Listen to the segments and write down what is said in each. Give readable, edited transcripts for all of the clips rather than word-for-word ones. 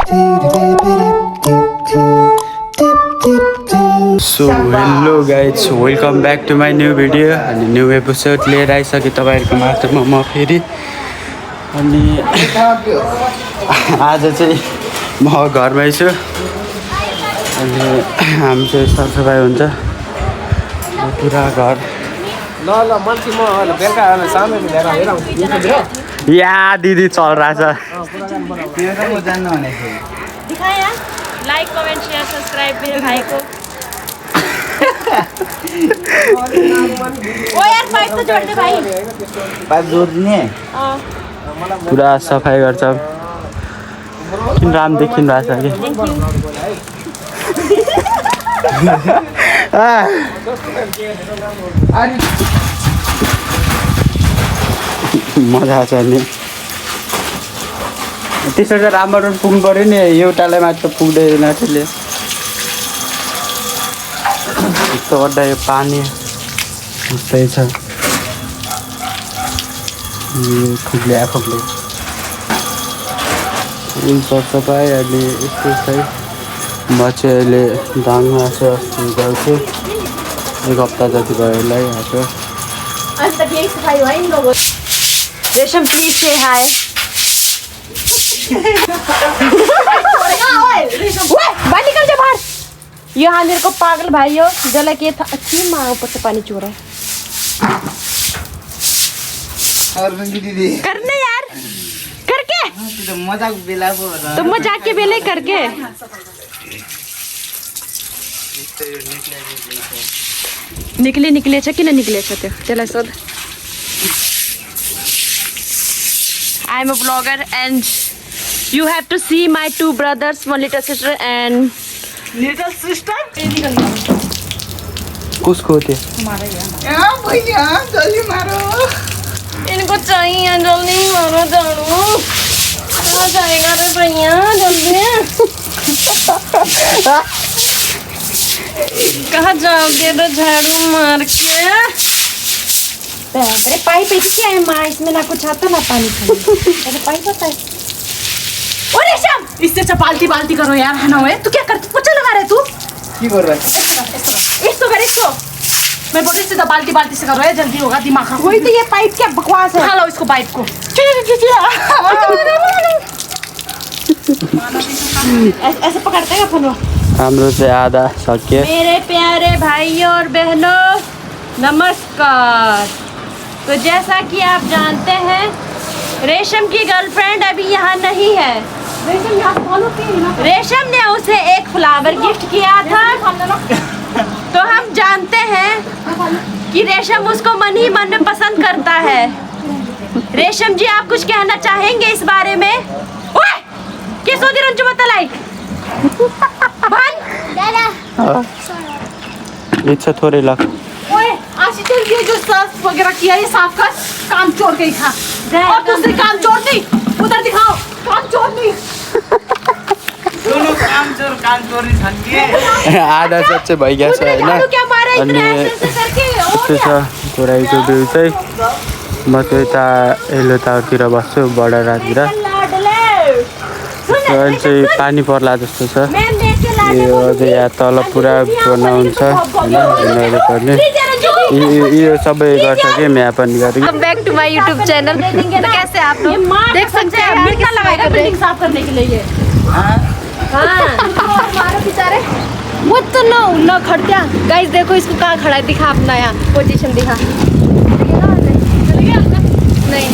So hello guys, welcome back to my new video and new episode लिएर आइसके तपाईहरुको माझमा म फेरि अनि आज चाहिँ म घरमै छु अनि हामी चाहिँ सरसफाइ हुन्छ पुरा घर ल मान्छे म बेलुका सामने लिएर हेरौँ या दिदी चल रहा छ दिखाया लाइक कमेंट शेयर सब्सक्राइब मेरे भाई को ओ यार पाइप तो जोड़ दे भाई पाइप जोड्ने पुरा सफाइ गर्छ किन राम देखिन भएको छ कि मजा छ नि त्यसो चाहिँ राम्रो पुग्नु पर्यो नि एउटालाई मात्र पुग्दैन त्यसले यस्तो गर्दा यो पानी यस्तै छ खुग्ले सरसफाइ अहिले यस्तो छ म चाहिँ अहिले दाङमा चाहिँ अस्ति गएको छु 1 हप्ता जति भयो यसलाई आएको आज तक यही सफाई हुआ इन लोगों रेशम प्लीज से हाय बाहर निकल जा बाहर यहाँ मेरे को पागल भाई हो जला के था अच्छी माँ ऊपर से पानी चू रहा है करने यार करके तो मजाक के बेले करके निकले छ किन निकले छ त्यो त्यसलाई सोध I am a vlogger and you have to see my 2 brothers, one little sister and little sister कसको थियो ए भैया जल्दी मारो इनको चाहिए जल्दी मारो झाड़ू कहाँ जाएगा रे भैया जल्दी कहाँ जाओगे रे झाड़ू मार के अरे पाइप क्या है माँ इसमें ना कुछ आता ना पानी अरे पाइप होता है ओ रेशम इससे अच्छा बाल्टी करो यार है ना वे तू क्या करती पोछा लगा रहा है तू के कर रहा है इसको कर इसको मैं बोल रही थी बाल्टी से करो यार जल्दी होगा दिमाग खराब वही तो ये पाइप क्या बकवास है खा लो इसको पाइप को ऐसे पकड़ते हैं अपन हाम्रो चाहिँ आधा सक्यो मेरे प्यारे भाइयों और बहनों नमस्कार। तो जैसा कि आप जानते हैं रेशम की गर्लफ्रेंड अभी यहाँ नहीं है। रेशम ने उसे एक फ्लावर गिफ्ट किया था तो हम जानते हैं कि रेशम उसको मन ही मन में पसंद करता है। रेशम जी आप कुछ कहना चाहेंगे इस बारे में? ओए किस होती रंजू बतालाई भान इच्छा थोरै लग ओए आशिचल ये जो सर्फ वगैरह किया ये साफ कर काम चोर गई खा और दूसरी काम चोर नहीं उधर दिखाओ काम चोर नहीं दोनों काम चोर नहीं छन् के आधा चाहिँ भइगएको छ हैन अनि त्यो छ पुराइको बिउ चाहिँ म चाहिँ यता एलोतातिर बस्छु बडा राततिर अहिले चाहिँ पानी पर्ला जस्तो छ यो अझै यहाँ तल पुरा बनाउँछ हैन पर्ने ये सब गर्छ के मैं पनि गरेँ welcome back to my YouTube channel. तो कैसे आप लोग देख सकते हैं मिट्टी लगाएगा बिल्डिंग साफ करने के लिए हाँ मारो बेचारे वो तो न खड़त्या गाइस देखो इसको कहाँ खड़ा है दिखा अपना यहाँ पोजीशन दिखा नहीं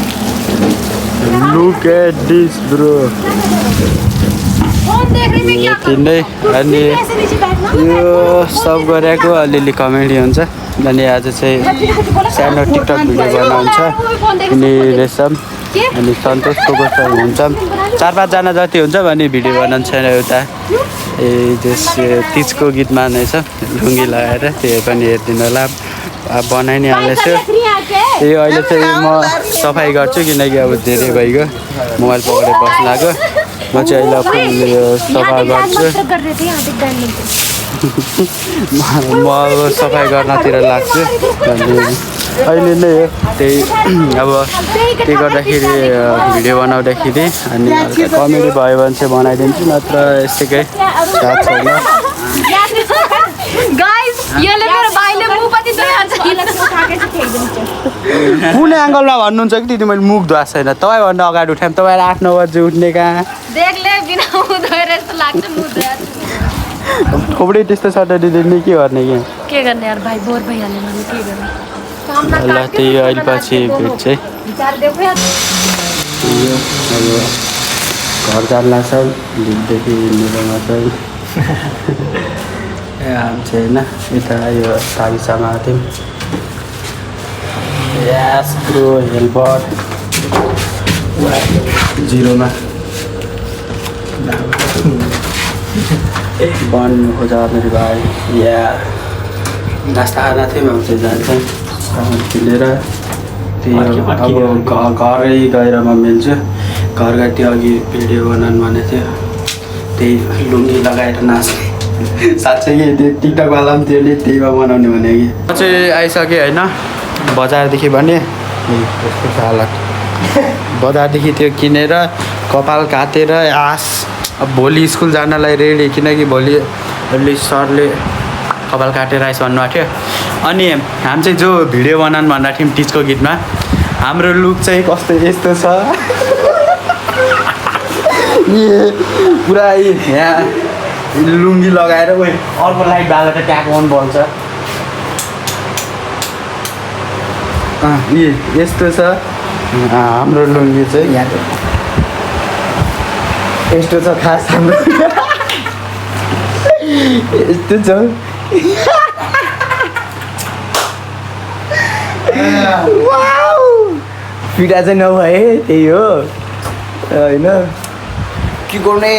लुक एट दिस ब्रो तिनै अनि यो सब गरेको अलिअलि कमेडी हुन्छ अनि आज चाहिँ सानो टिकटक भिडियो बनाउँछ अनि रेशम अनि सन्तोष को हुन्छ 4-5 जना जति हुन्छ भने भिडियो बनाउँछ एउटा त्यस तिजको गीतमा नै छ लुङ्गी लगाएर त्यो पनि हेर्दिनु होला बनाइ नै हाल्नेछु यो अहिले चाहिँ म सफाइ गर्छु किनकि अब धेरै भइगयो मोबाइल पक्रेर बस्न लाग्यो म चाहिँ अहिले सफा गर्छु म अब सफाइ गर्नतिर लाग्छु अनि अहिले नै हो त्यही अब त्यही गर्दाखेरि भिडियो बनाउँदाखेरि अनि हल्का कमेडी भयो भने चाहिँ बनाइदिन्छु नत्र यस्तैकै साथ छैन गाइस यसले मेरो भाइले मुखपट्टि कुन एङ्गलमा भन्नुहुन्छ कि दिदी मैले मुख धुएको छैन तपाईँभन्दा अगाडि उठाएँ तपाईँले 8-9 बजी उठ्ने कहाँ देखले बिना मुख धोएर जस्तो लाग्छ मुख धोएर थोरै त्यस्तो सटर्डे दिने के गर्ने के गर्ने यार भाइ बोर भइहाल्यो भने के गर्ने ल त्यही अहिले पछि भेट चाहिँ अब घर जान लाग्छ लिकदेखि मेरोमा चाहिँ हामी चाहिँ होइन यता यो ताबिसामा थियौँ प्रो हेल्पर 0मा बन्नु खोज मेरो भाइ या नास्ता खाना थियौँ अब चाहिँ जान्छौँ किनेर त्यही अब घरै गएर म मिल्छु घर गएर त्यो अघि भिडियो बनाउनु भनेको थियो त्यही लुङ्गी लगाएर नाच्ने साँच्चै कि त्यो टिकटकवाला पनि त्यो त्यहीमा बनाउने भने कि म चाहिँ आइसकेँ होइन बजारदेखि भने यस्तो छ हालत बजारदेखि त्यो किनेर कपाल काटेर अब भोलि स्कुल जानलाई रेडी किनकि भोलि सरले कपाल काटेर आइस भन्नुभएको थियो अनि हामी चाहिँ जो भिडियो बनाउनु भन्दा थियौँ टिचको गीतमा हाम्रो लुक चाहिँ कस्तो यस्तो छ पुरा यहाँ लुङ्गी लगाएर अर्को लाइट बालेर ट्याग अन बल्छ यस्तो छ हाम्रो लुङ्गी चाहिँ यहाँ यस्तो छ खास हाम्रो यस्तो छ फिटा चाहिँ नभए त्यही हो होइन के गर्ने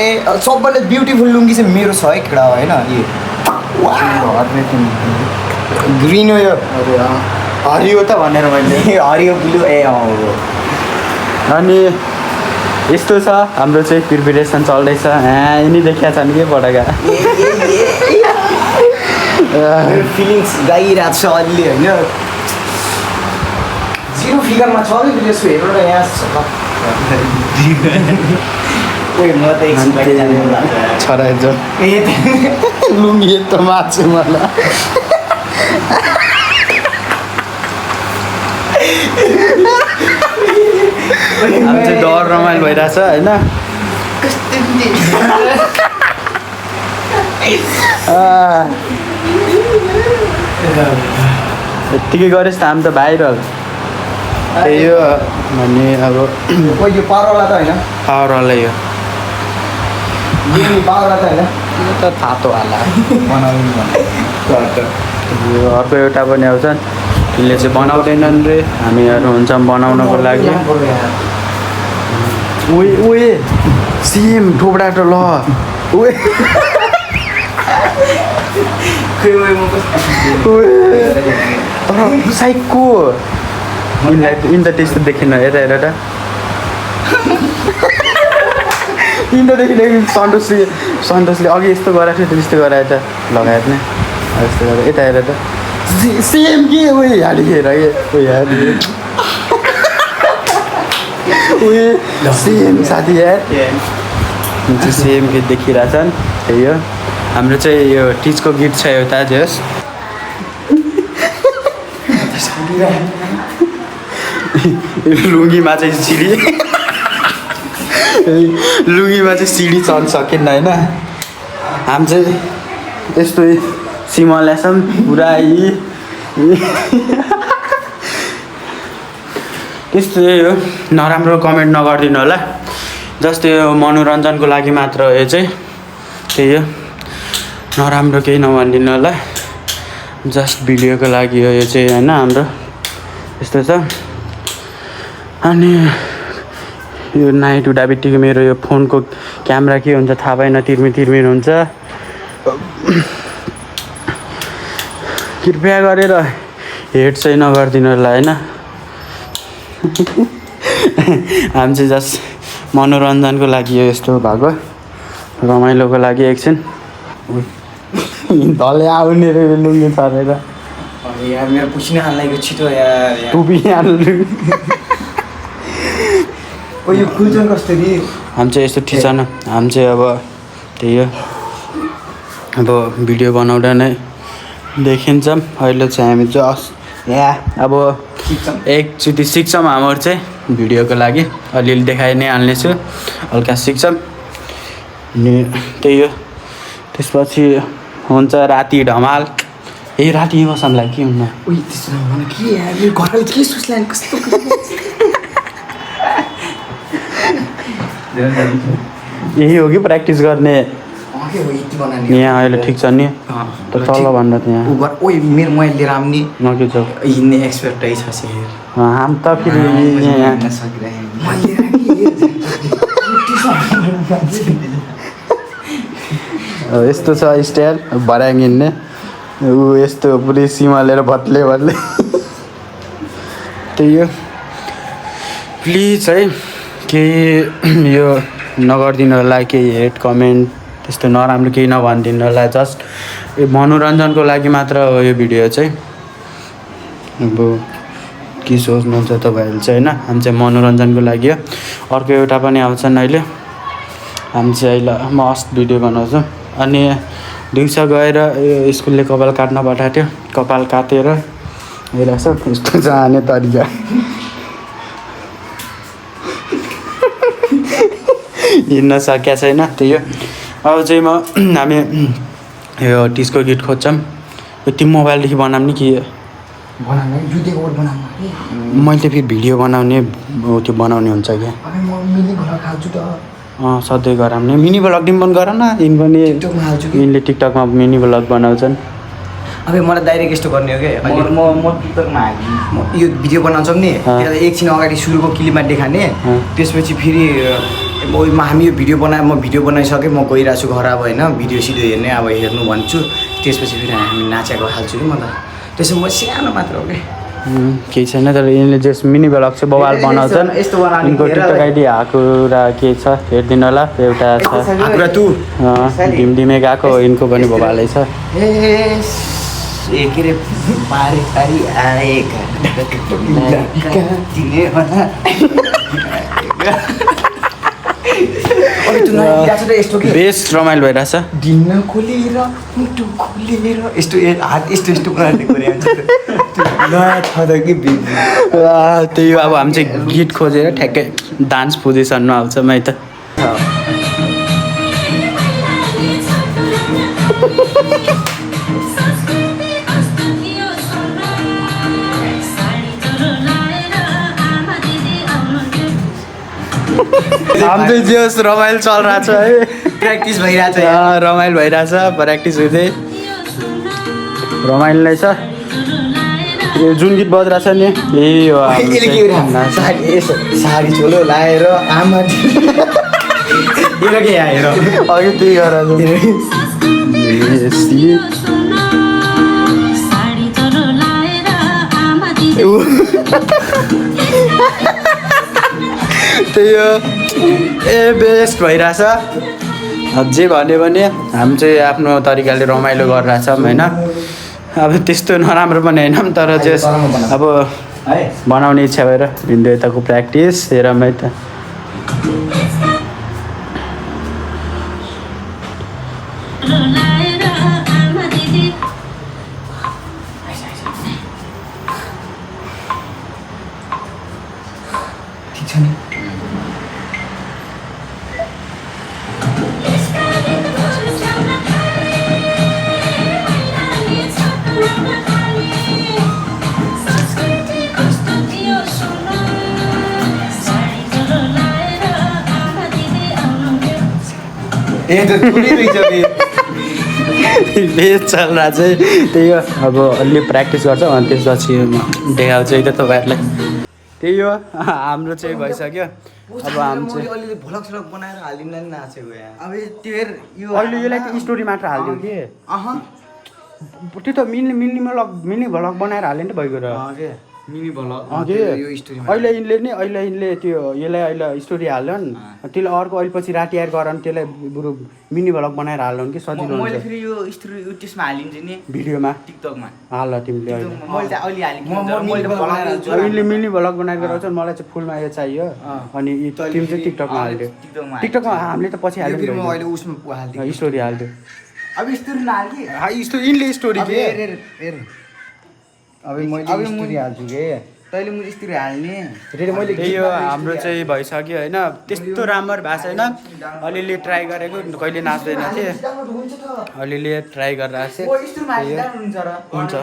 सबभन्दा ब्युटिफुल लुङ्गी चाहिँ मेरो छ है केटा होइन ग्रिन हो यो हरियो त भनेर मैले हरियो ब्लु ए अनि यस्तो छ हाम्रो चाहिँ प्रिपेरेसन चल्दैछ यिनी देखिया छन् के पटका फिलिङ्स गाइरहेको छ अलि होइन 0 फिगरमा छ कि त्यसको हेर्नु न यहाँ म त एकछिन बाहिर जानु मन लाग्छ छोरा जो लुङ्गी यस्तो मार्छु मलाई हामी चाहिँ डर रमाइलो भइरहेछ होइन यत्तिकै गरेस् त हामी त भाइरल त्यही हो भने अब यो पारवाला त होइन पावरवालै हो पारवाला त होइन यो त तातोवाला बनाउनु यो अर्को एउटा पनि आउँछ तिनले चाहिँ बनाउँदैनन् रे हामीहरू हुन्छौँ बनाउनको लागि उयो सेम ठोबडाटो ल तर साइकको यिनी त त्यस्तो देखिन यता हेर त यिनी त देखिन सन्तोषले अघि यस्तो गराएको थियो त्यस्तो गरायो त लगाएर नै यस्तो गरेर यता हेर त सेम के उयो हालिखेर उयो सेम साथी यार सेम गीत देखिरहेछन् त्यही हो हाम्रो चाहिँ यो टिचको गीत छ एउटा जस लुङ्गीमा चाहिँ सिडी चढ्न सकेन होइन हामी चाहिँ यस्तो सिमल्यासम पुरा त्यस्तै हो नराम्रो कमेन्ट नगरिदिनु होला जस्तै यो मनोरञ्जनको लागि मात्र हो यो चाहिँ त्यही हो नराम्रो केही नभनिदिनु होला जस्ट भिडियोको लागि हो यो चाहिँ होइन हाम्रो यस्तो छ अनि यो नाइट हुँदा बित्तिकै मेरो यो फोनको क्यामेरा के हुन्छ थाहा भएन तिर्मिर हुन्छ कृपया गरेर हेड चाहिँ नगरिदिनु होला होइन हामी चाहिँ जस्ट मनोरञ्जनको लागि हो यस्तो भएको रमाइलोको लागि एकछिन धले आउने रे लुङ्गी छरेर यार मेरो पुसिना हाल्न लागेको छिटो यार टुपी हाल्नु ओ यो फुल चाहिँ कस्तो नि हामी चाहिँ यस्तो ठिक छैन हामी चाहिँ अब त्यही हो अब भिडियो बनाउँदा नै देखिन्छ अहिले चाहिँ हामी जस्ट अब एकचोटि सिक्छौँ हाम्रो चाहिँ भिडियोको लागि अलिअलि देखाइ नै हाल्नेछु हल्का सिक्छौँ अनि त्यही हो त्यसपछि हुन्छ राति ढमाल राति बस्नलाई के हुन्न उही त्यसो नभन के यार मेरो घरले के सोच्ला कस्तो यही हो कि प्र्याक्टिस गर्ने के हो यति बनाउने यहाँ अहिले ठिक छ नि तर तल भन्दा त्यहाँ ओइ मेरो मोबाइल लिएर आउने नके छ हिँड्ने एक्सपर्टै छ सेयर हाम त फेरि यस्तो छ स्टाइल भर्याङ हिँड्ने ऊ यस्तो पुरै सीमा लिएर भत्ले त्यही हो प्लिज है केही यो नगरिदिनु होला केही हेट कमेन्ट त्यस्तो नराम्रो केही नभनिदिनु होला जस्ट मनोरञ्जनको लागि मात्र हो यो भिडियो चाहिँ अब के सोच्नुहुन्छ तपाईँहरू चाहिँ होइन हामी चाहिँ मनोरञ्जनको लागि हो अर्को एउटा पनि आउँछन् अहिले हामी चाहिँ अहिले मस्त भिडियो बनाउँछौँ अनि दिउँसो गएर स्कुलले कपाल काट्न पठाएको थियो कपाल काटेर हेरेको छ यस्तो जाने तरिका हिँड्न सकेको छैन त्यही हो अब चाहिँ हामी यो टिस्को गीत खोज्छौँ यो तिमी मोबाइलदेखि बनाऊँ नि कि मैले फेरि भिडियो बनाउने त्यो बनाउने हुन्छ क्या सधैँ गराउने मिनी भ्लग दिन पनि गर न यिन पनि यिनले टिकटकमा मिनी भ्लग बनाउँछन् अब मलाई डाइरेक्ट यस्तो गर्ने हो क्या म टिकटकमा हाल्ने यो भिडियो बनाउँछौँ नि एकछिन अगाडि सुरुको क्लिपमा देखाने त्यसपछि फेरि हामी यो भिडियो म भिडियो बनाइसकेँ म गइरहेको छु घर अब होइन भिडियो सिडियो हेर्ने अब हेर्नु भन्छु त्यसपछि फेरि हामी नाचेको हाल्छु कि म त त्यसो म सानो मात्र हो क्या केही छैन तर यिनले जस मिनी भ्लग चाहिँ बवाल बनाउँछन् यस्तो बनाउने यिनको टिकटक आइडी हाकुरा के छ हेरिदिनु होला एउटा छ ढिमढिमे गएको यिनको पनि बवालै छ के अरे पारी पारी आएका बेस्ट रमाइलो भइरहेछ दिन खोलेर मुटु खोलेर यस्तो हात यस्तो यस्तो प्रकारले त्यही हो अब हामी चाहिँ गीत खोजेर ठ्याक्कै डान्स पोजिसनमा आउँछौँ है त हाम्रो जोस रमाइलो चलिरहेछ है प्र्याक्टिस भइरहेछ रमाइलो भइरहेछ प्र्याक्टिस हुँदै रमाइलो नै छ यो जुन गीत बजिरहेछ नि यही हो साडी चोलो लाएर आमा के आएर अघि त्यही गरेर त्यही हो बेस्ट भइरहेछ जे भन्यो भने हामी चाहिँ आफ्नो तरिकाले रमाइलो गरिरहेछौँ होइन अब त्यस्तो नराम्रो पनि होइन तर चाहिँ अब बनाउने इच्छा भएर हिँड्दै यताको प्र्याक्टिस हेरौँ है त ठिक छ नि बेस चलरा चाहिँ त्यही हो अब अलि प्र्याक्टिस गर्छ अनि त्यसपछि देखाउँछ है त तपाईँहरूलाई त्यही हो हाम्रो चाहिँ भइसक्यो अब हामी चाहिँ अलिअलि भ्लग सलग बनाएर हालिदिउँला नि नाचेको यहाँ अब त्यो हेर यो अहिले यसलाई त स्टोरी मात्र हालिदियो कि त्यो त मिनी भ्लग बनाएर हाल्यो नि त भइगयो र मिनी भ्लग के यो स्टोरीमा अहिले यिनले त्यो यसलाई अहिले स्टोरी हाल्छन् त्यसले अर्को अहिले पछि राति एयर गराउनु त्यसलाई बरु मिनी भ्लग बनाएर हाल्नु कि सजिलो मैले हुन्छ फेरि यो स्टोरी त्यसमा हालिन्छ नि भिडियोमा टिकटकमा हाल तिमीले अहिले मैले चाहिँ अहिले हालेको यिनले मिनी भ्लग बनाएर गराउँछन् मलाई चाहिँ फुलमा यो चाहियो अनि तिमी चाहिँ टिकटकमा हाल्दियो टिकटकमा हामीले त पछि अहिले हाल्यो उसमा हालिदिएँ स्टोरी हाल्दियो अब स्टोरी नहाल कि यिनले स्टोरी अब हेर अब मैले स्टोरी हाल्छु के तैँले मैले स्टोरी हाल्ने मैले त्यही हो हाम्रो चाहिँ भइसक्यो होइन त्यस्तो राम्रो भएको छैन अलिअलि ट्राई गरेको कहिले नाच्दैन थिएँ अलिअलि ट्राई गरेर हुन्छ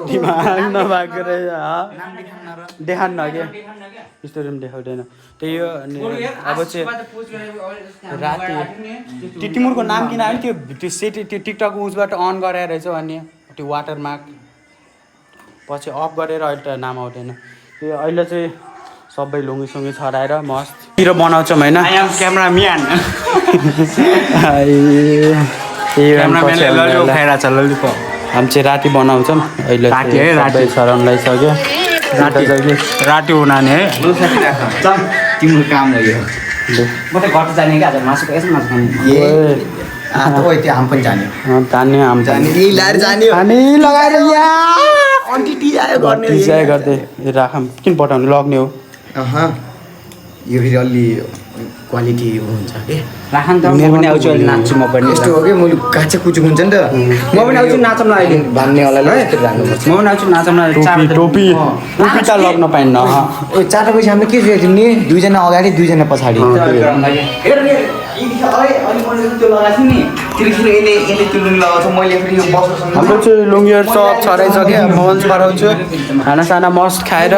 दिमाग नभएको रहेछ देखाउन न क्या स्टोरी पनि देखाउँदैन त्यही हो अनि अब चाहिँ राति त्यो तिमीहरूको नाम किन आयो त्यो त्यो टिकटक उसबाट अन गराएर रहेछ अनि त्यो वाटरमार्क पछि अफ गरेर अहिले त नाम आउँदैन त्यो अहिले चाहिँ सबै लुङ्गी छराएर मस्त पिरो बनाउँछौँ होइन क्यामराम्यान हामी चाहिँ राति बनाउँछौँ अहिले राति सराउनु लगाइसक्यो राति उनाने है तिम्रो काम लाग्यो म त घर जाने क्या आज मासुको यसो मासु खाने त्यो हाम पनि जाने यही लाएर जाने लगाएर अन्टी टी आयो गर्ने गर्दै राखौँ किन पठाउनु लग्ने हो यो फेरि अलि क्वालिटी हुन्छ कि राख नि त म पनि आउँछु अहिले नाच्छु म पनि यस्तो हो कि मैले काँचे कुचुक हुन्छ नि त म पनि आउँछु नाचौँ न अहिले भन्नेवालालाई म पनि आउँछु नाचौँ न टोपी त लग्न पाइन्न चारवटा पैसा हामी के जोडेको थियौँ नि दुईजना अगाडि दुईजना पछाडि हाम्रो चाहिँ लुङ्गीहरू सब छराइसक्यो म पनि छराउँछु खानासाना मस्त खाएर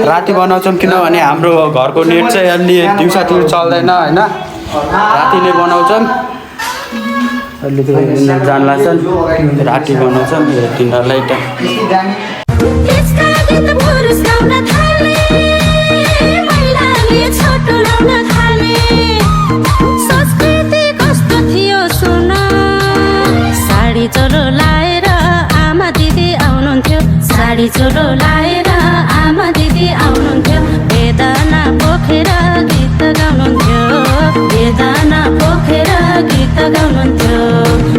राति बनाउँछौँ किनभने हाम्रो घरको नेट चाहिँ अलि दिउँसातिर चल्दैन होइन राति नै बनाउँछौँ अहिले त्यो जान लाग्छन् राति बनाउँछौँ तिनीहरूलाई त चोलो लाएर आमा दिदी आउनुहुन्थ्यो साडी चोलो लाएर आमा दिदी आउनुहुन्थ्यो वेदना पोखेर गीत गाउनुहुन्थ्यो वेदना पोखेर गीत गाउनुहुन्थ्यो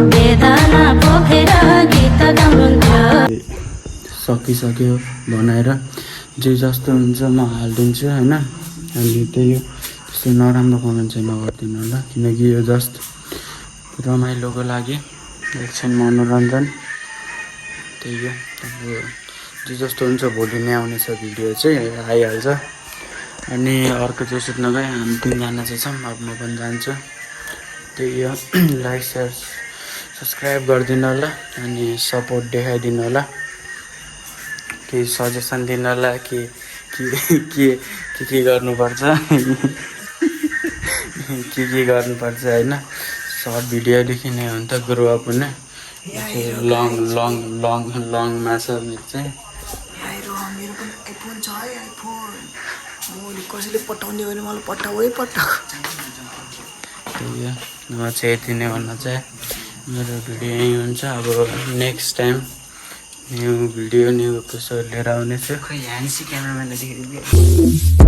वेदना पोखेर गीत गाउनुहुन्थ्यो सकिसक्यो बनाएर जे जस्तो हुन्छ म हालिदिन्छु होइन अनि त्यही हो त्यस्तो नराम्रो कमेन्ट चाहिँ नगरिदिनु होला किनकि यो जस्ट रमाइलोको लागि एकछिन मनोरञ्जन त्यही हो अब जे जस्तो हुन्छ भोलि नै आउनेछ भिडियो चाहिँ आइहाल्छ अनि अर्को चाहिँ सुत्न गएँ हामी तिनजना चाहिँ छौँ अब म पनि जान्छु त्यही हो लाइक सेयर सब्सक्राइब गरिदिनु होला अनि सपोर्ट देखाइदिनु होला केही सजेसन दिनु होला के गर्नुपर्छ के गर्नुपर्छ होइन सर्ट भिडियोदेखि नै हो नि त ग्रो अप हुने लङमा छ मेरो चाहिँ मेरो पनि आइफोन छ है आइफोन मैले कसैले पठाउने भने मलाई पठाऊ त्यही हो म चाहिँ यति नै भन्न चाहिँ मेरो भिडियो यहीँ हुन्छ अब next time new video new episode लिएर आउनेछु ह्यान्सी क्यामेराम्यानले देखेको